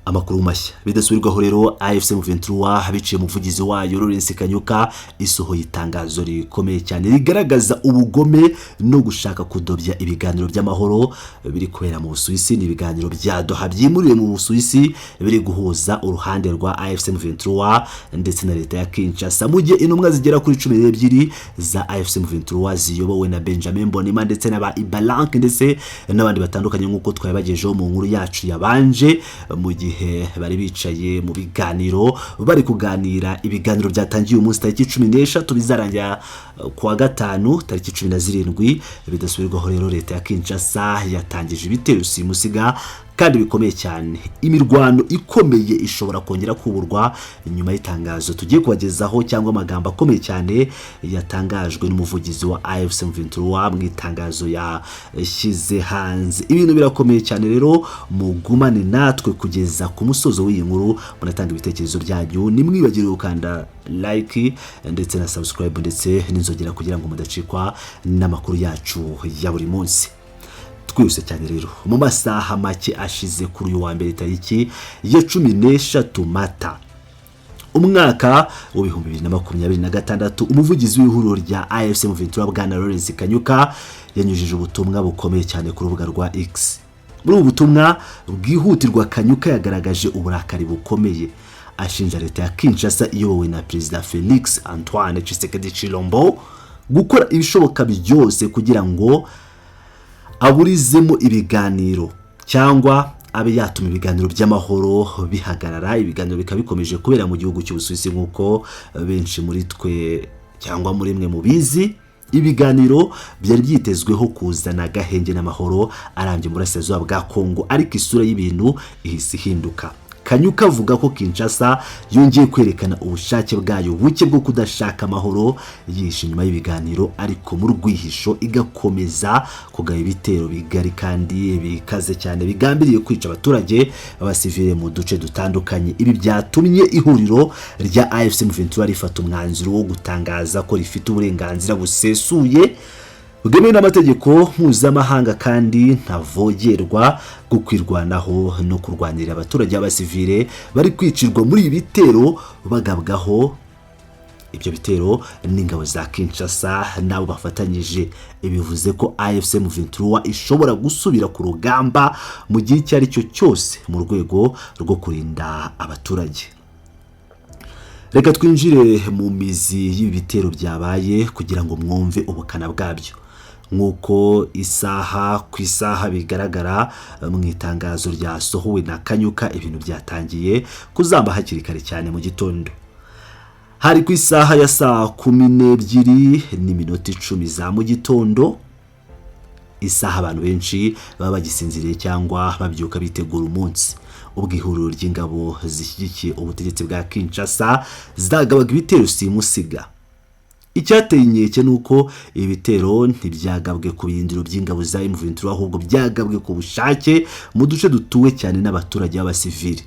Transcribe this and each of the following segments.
Amakuru mashya bidasubirwaho rero, AFC M23 biciye umuvugizi wayo Lawrence Kanyuka isohoye itangazo rikomeye cyane rigaragaza ubugome no gushaka kudobya ibiganiro by'amahoro biri kubera mu Busuwisi. Ni ibiganiro bya Doha byimuriwe mu Busuwisi, biri guhuza uruhande rwa AFC M23 ndetse na leta ya Kinshasa, mu gihe intumwa zigera kuri 12 za AFC M23 ziyobowe na Benjamin Mbonimpa ndetse n'aba Ibalank ndetse n'abandi batandukanye, nk'uko twabibagejeho mu nkuru yacu yabanje, mu gihe bari bicaye mu biganiro bari kuganira. Ibiganiro byatangiye uyu munsi tariki 13, bizarangira kuwa gatanu tariki 17. Bidasubirwaho rero, leta ya Kinshasa yatangije ibitero simusiga kandi bikomeye cyane. Imirwano ikomeye ishobora kongera kuburwa nyuma y'itangazo tugiye kubagezaho, cyangwa amagambo akomeye cyane yatangajwe n'umuvugizi wa AFC M23 mu itangazo yashyize hanze. Ibintu birakomeye cyane rero, mugumane natwe kugeza ku musozo w'iyi nkuru, munatanga ibitekerezo byanyu. Nimwibagirwe gukanda like ndetse na subscribe ndetse n'inzogera kugira ngo mudacikwa n'amakuru yacu ya buri munsi. Twihuse cyane rero, mu masaha make ashize kuri uyu wa mbere tariki ya 13 Mata umwaka w'2026, umuvugizi w'ihuriro rya AFC M23 bwana Lawrence Kanyuka yanyujije ubutumwa bukomeye cyane ku rubuga rwa X. Muri ubu butumwa bwihutirwa, Kanyuka yagaragaje uburakari bukomeye, ashinja leta ya Kinshasa iyobowe na Perezida Felix Antoine Tshisekedi Tshilombo gukora ibishoboka byose kugira ngo aburizemo ibiganiro cyangwa abe yatuma ibiganiro by'amahoro bihagarara. Ibiganiro bikaba bikomeje kubera mu gihugu cy'Ubusuwisi, nk'uko benshi muri twe cyangwa muri mwe mubizi. Ibiganiro byari byitezweho kuzana agahenge n'amahoro arambye mu burasirazuba bwa Kongo, ariko isura y'ibintu ihise ihinduka. Kanyuka avuga ko Kinshasa yongeye kwerekana ubushake bwayo buke bwo kudashaka amahoro, yihishe inyuma y'ibiganiro ariko mu rwihisho igakomeza kugaba ibitero bigari kandi bikaze cyane bigambiriye kwica abaturage b'abasivile mu duce dutandukanye. Ibi byatumye ihuriro rya AFC M23 rifata umwanzuro wo gutangaza ko rifite uburenganzira busesuye bwemewe n'amategeko mpuzamahanga kandi ntavogerwa bwo kwirwanaho no kurwanirira abaturage b'abasivile bari kwicirwa muri ibi bitero, bagabwaho ibyo bitero n'ingabo za Kinshasa n'abo bafatanyije. Bivuze ko AFC M23 ishobora gusubira ku rugamba mu gihe icyo ari cyo cyose mu rwego rwo kurinda abaturage. Reka twinjire mu mizi y'ibi bitero byabaye kugira ngo mwumve ubukana bwabyo, nk'uko isaha ku isaha bigaragara mu itangazo ryasohowe na Kanyuka. Ibintu byatangiye kuzamba hakiri kare cyane mu gitondo. Hari ku isaha ya saa 12:10 za mu gitondo, isaha abantu benshi baba bagisinziriye cyangwa babyuka bitegura umunsi, ubwo ihuriro ry'ingabo zishyigikiye ubutegetsi bwa Kinshasa zagabaga ibitero simusiga. Icyateye inkeke ni uko ibi bitero ntibyagabwe ku birindiro by'ingabo za M23, ahubwo byagabwe ku bushake mu duce dutuwe cyane n'abaturage b'abasivili.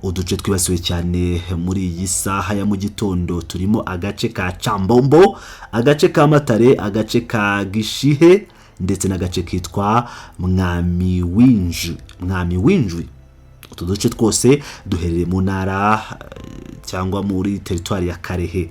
Uduce twibasiwe cyane muri iyi saha ya mu gitondo turimo agace ka Cambombo, agace ka Matare, agace ka Gishihe ndetse n'agace kitwa Mwami Winji. Mwami Winjwi. Utu duce twose duherereye mu ntara cyangwa muri teritwari ya Karehe.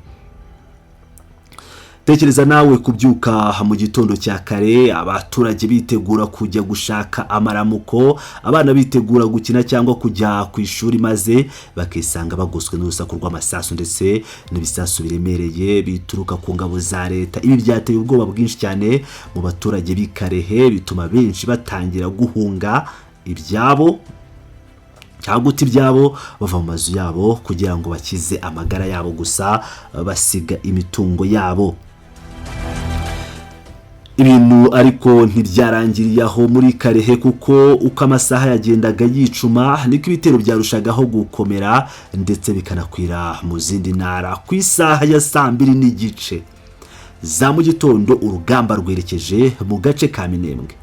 Tekereza nawe kubyuka mu gitondo cya kare, abaturage bitegura kujya gushaka amaramuko, abana bitegura gukina cyangwa kujya ku ishuri, maze bakisanga bagoswe n'urusaku rw'amasasu ndetse n'ibisasu biremereye bituruka ku ngabo za leta. Ibi byateye ubwoba bwinshi cyane mu baturage b'i Karehe, bituma benshi batangira guhunga ibyabo cyangwa guta ibyabo, bava mu mazu yabo kugira ngo bakize amagara yabo gusa, basiga imitungo yabo. Ibintu ariko ntibyarangiriye aho muri Karehe, kuko uko amasaha yagendaga yicuma niko ibitero byarushagaho gukomera ndetse bikanakwira mu zindi ntara. Ku isaha ya saa 2:30 za mu gitondo, urugamba rwerekeje mu gace ka Minembwe.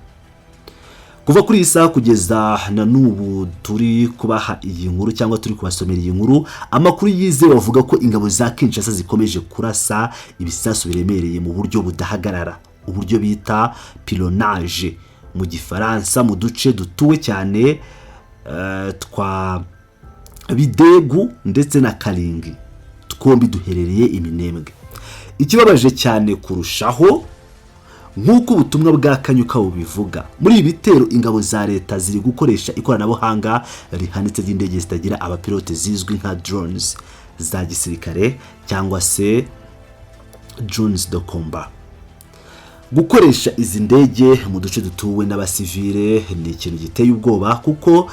Kuva kuri iyi saha kugeza na n'ubu turi kubaha iyi nkuru cyangwa turi kubasomera iyi nkuru, amakuru yizewe bavuga ko ingabo za Kinshasa zikomeje kurasa ibisasu biremereye mu buryo budahagarara, uburyo bita pilonnage mu Gifaransa, mu duce dutuwe cyane. twa Bidegu ndetse na Karingi, twombi duherereye Iminembwe. Ikibabaje cyane kurushaho, nk'uko ubutumwa bwa Kanyuka bubivuga, muri ibi bitero ingabo za leta ziri gukoresha ikoranabuhanga rihanitse ry'indege zitagira abapilote zizwi nka drones za gisirikare cyangwa se drones de combat. Gukoresha izi ndege mu duce dutuwe n'abasivile ni ikintu giteye ubwoba, kuko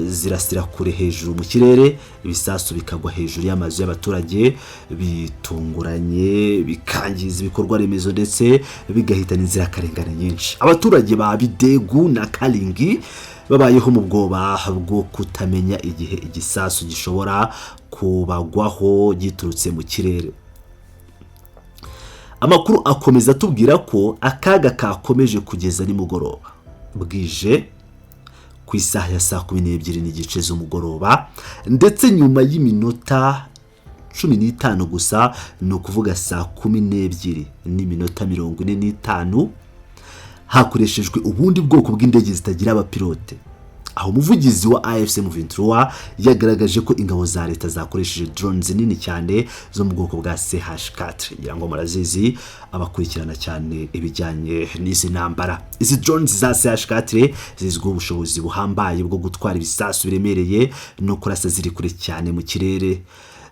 zirasira kure hejuru mu kirere, ibisasu bikagwa hejuru y'amazu y'abaturage bitunguranye, bikangiza ibikorwa remezo ndetse bigahitana inzirakarengane nyinshi. Abaturage ba Bidegu na Karingi babayeho mu bwoba bwo kutamenya igihe igisasu gishobora kubagwaho giturutse mu kirere. Amakuru akomeza atubwira ko akaga kakomeje kugeza nimugoroba bwije, ku isaha ya 12:30 z'umugoroba, ndetse nyuma y'iminota 15 gusa, ni ukuvuga 12:45, hakoreshejwe ubundi bwoko bw'indege zitagira abapilote, aho umuvugizi wa AFC M23 yagaragaje ko ingabo za leta zakoresheje drones nini cyane zo mu bwoko bwa CH4. Ngira ngo murazizi, abakurikirana cyane ibijyanye n'izi ntambara. Izi drones za CH4 zizwiho ubushobozi buhambaye bwo gutwara ibisasu biremereye no kurasa ziri kure cyane mu kirere,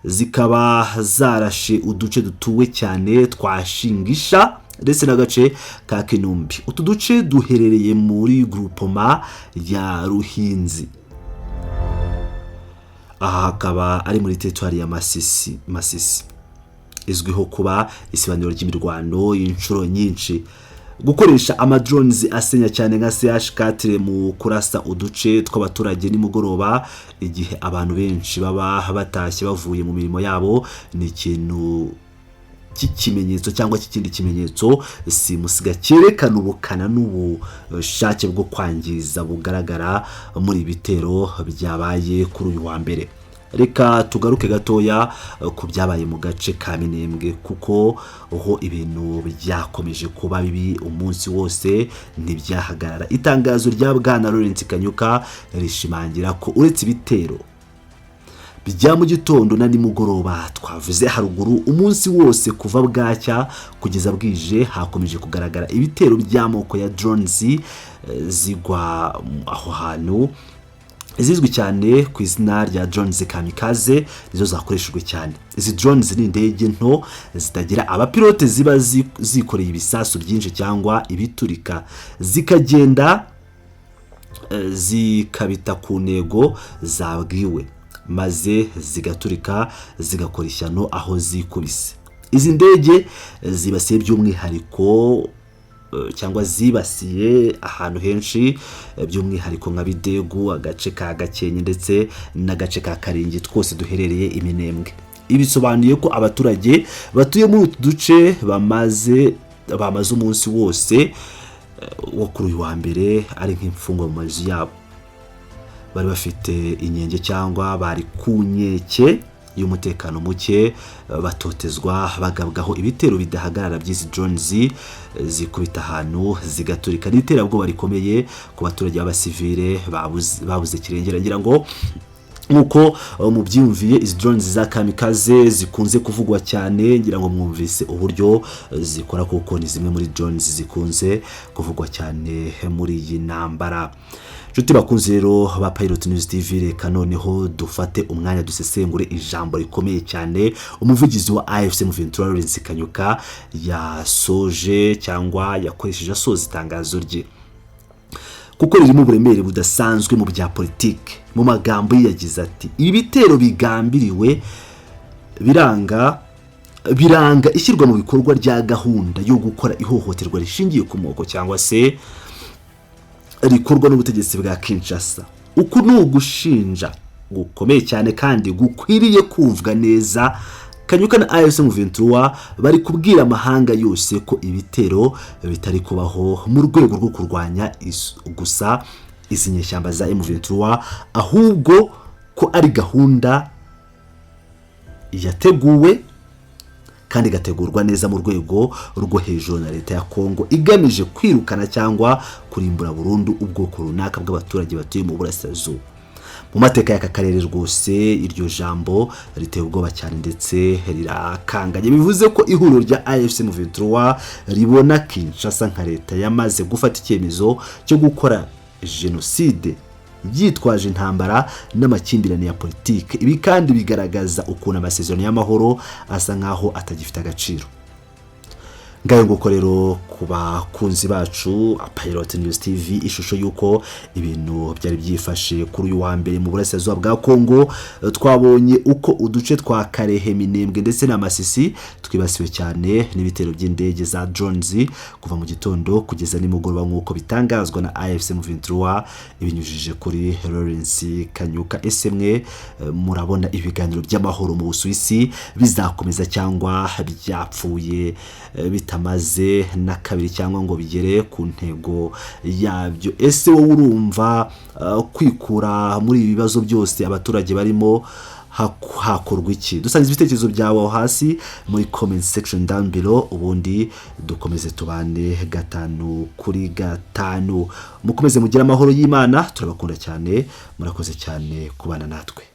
zikaba zarashe uduce dutuwe cyane twa Shingisha ndetse n'agace ka Kinumbi. Utu duce duherereye muri groupement ya Ruhinzi, aha hakaba ari muri teritwari ya Masisi. Masisi izwiho kuba isibaniro ry'imirwano inshuro nyinshi. Gukoresha amadrones asenya cyane nka CH4 mu kurasa uduce tw'abaturage nimugoroba, igihe abantu benshi baba batashye bavuye mu mirimo yabo, ni ikintu cy'ikimenyetso cyangwa cy'ikindi kimenyetso simusiga cyerekana ubukana n'ubushake bwo kwangiza bugaragara muri ibi bitero byabaye kuri uyu wa mbere. Reka tugaruke gatoya ku byabaye mu gace ka Minembwe, kuko ho ibintu byakomeje kuba bibi umunsi wose, ntibyahagarara. Itangazo rya bwana Lawrence Kanyuka rishimangira ko uretse ibitero bya mu gitondo na nimugoroba twavuze haruguru, umunsi wose kuva bwacya kugeza bwije hakomeje kugaragara ibitero by'amoko ya drones zigwa aho hantu. Izizwi cyane ku izina rya drones kamikaze nizo zakoreshejwe cyane. Izi drones ni indege nto zitagira abapilote ziba zikoreye ibisasu byinshi cyangwa ibiturika, zikagenda zikabita ku ntego zabwiwe, maze zigaturika, zigakora ishyano aho zikubise. Izi ndege zibasiye by'umwihariko cyangwa zibasiye ahantu henshi, by'umwihariko nka Bidegu, agace ka Gakenke ndetse n'agace ka Karingi, twose duherereye Iminembwe. Ibi bisobanuye ko abaturage batuye muri utu duce bamaze umunsi wose wo kuri uyu wa mbere ari nk'imfungwa mu mazu yabo, bari bafite inkeke cyangwa bari ku nkeke y'umutekano muke, batotezwa, bagabwaho ibitero bidahagarara by'izi drones zikubita ahantu zigaturika. N'iterabwoba rikomeye ku baturage b'abasivile babuze kirengera. Ngira ngo nk'uko mubyiyumviye, izi drones za kamikaze zikunze kuvugwa cyane, ngira ngo mwumvise uburyo zikora, kuko ni zimwe muri drones zikunze kuvugwa cyane muri iyi ntambara. Inshuti bakunze rero ba Pilot News TV, reka noneho dufate umwanya dusesengure ijambo rikomeye cyane umuvugizi wa AFC M23 Lawrence Kanyuka yasoje cyangwa yakoresheje asoza itangazo rye, kuko ririmo uburemere budasanzwe mu bya politiki. Mu magambo ye yagize ati: "Ibi bitero bigambiriwe biranga ishyirwa mu bikorwa rya gahunda yo gukora ihohoterwa rishingiye ku moko cyangwa se rikorwa n'ubutegetsi bwa Kinshasa." Uku ni ugushinja gukomeye cyane kandi gukwiriye kumvwa neza. Kanyuka na AFC M23 bari kubwira amahanga yose ko ibitero bitari kubaho mu rwego rwo kurwanya gusa izi nyeshyamba za M23, ahubwo ko ari gahunda yateguwe kandi igategurwa neza mu rwego rwo hejuru na leta ya Kongo, igamije kwirukana cyangwa kurimbura burundu ubwoko runaka bw'abaturage batuye mu burasirazuba. Mu mateka y'aka karere rwose, iryo jambo riteye ubwoba cyane ndetse rirakanganye. Bivuze ko ihuriro rya AFC M23 ribona Kinshasa nka leta yamaze gufata icyemezo cyo gukora jenoside byitwaje intambara n'amakimbirane ya politiki. Ibi kandi bigaragaza ukuntu amasezerano y'amahoro asa nkaho atagifite agaciro. Ngayo nguko rero, ku bakunzi bacu Pilot News TV, ishusho y'uko ibintu byari byifashe kuri uyu wa mbere mu burasirazuba bwa Kongo. Twabonye uko uduce twa Karehe, Minembwe ndetse na Masisi twibasiwe cyane n'ibitero by'indege za drones kuva mu gitondo kugeza nimugoroba, nk'uko bitangazwa na AFC M23 ibinyujije kuri Lawrence Kanyuka. Ese mwe murabona ibiganiro by'amahoro mu Busuwisi bizakomeza cyangwa byapfuye bitamaze na kabiri cyangwa ngo bigere ku ntego yabyo? Ese wowe urumva kwikura muri ibi bibazo byose abaturage barimo hakorwa iki? Dusangiza ibitekerezo byawe aho hasi muri comment section down below, ubundi dukomeze tubane gatanu kuri gatanu. Mukomeze mugire amahoro y'Imana, turabakunda cyane, murakoze cyane kubana natwe.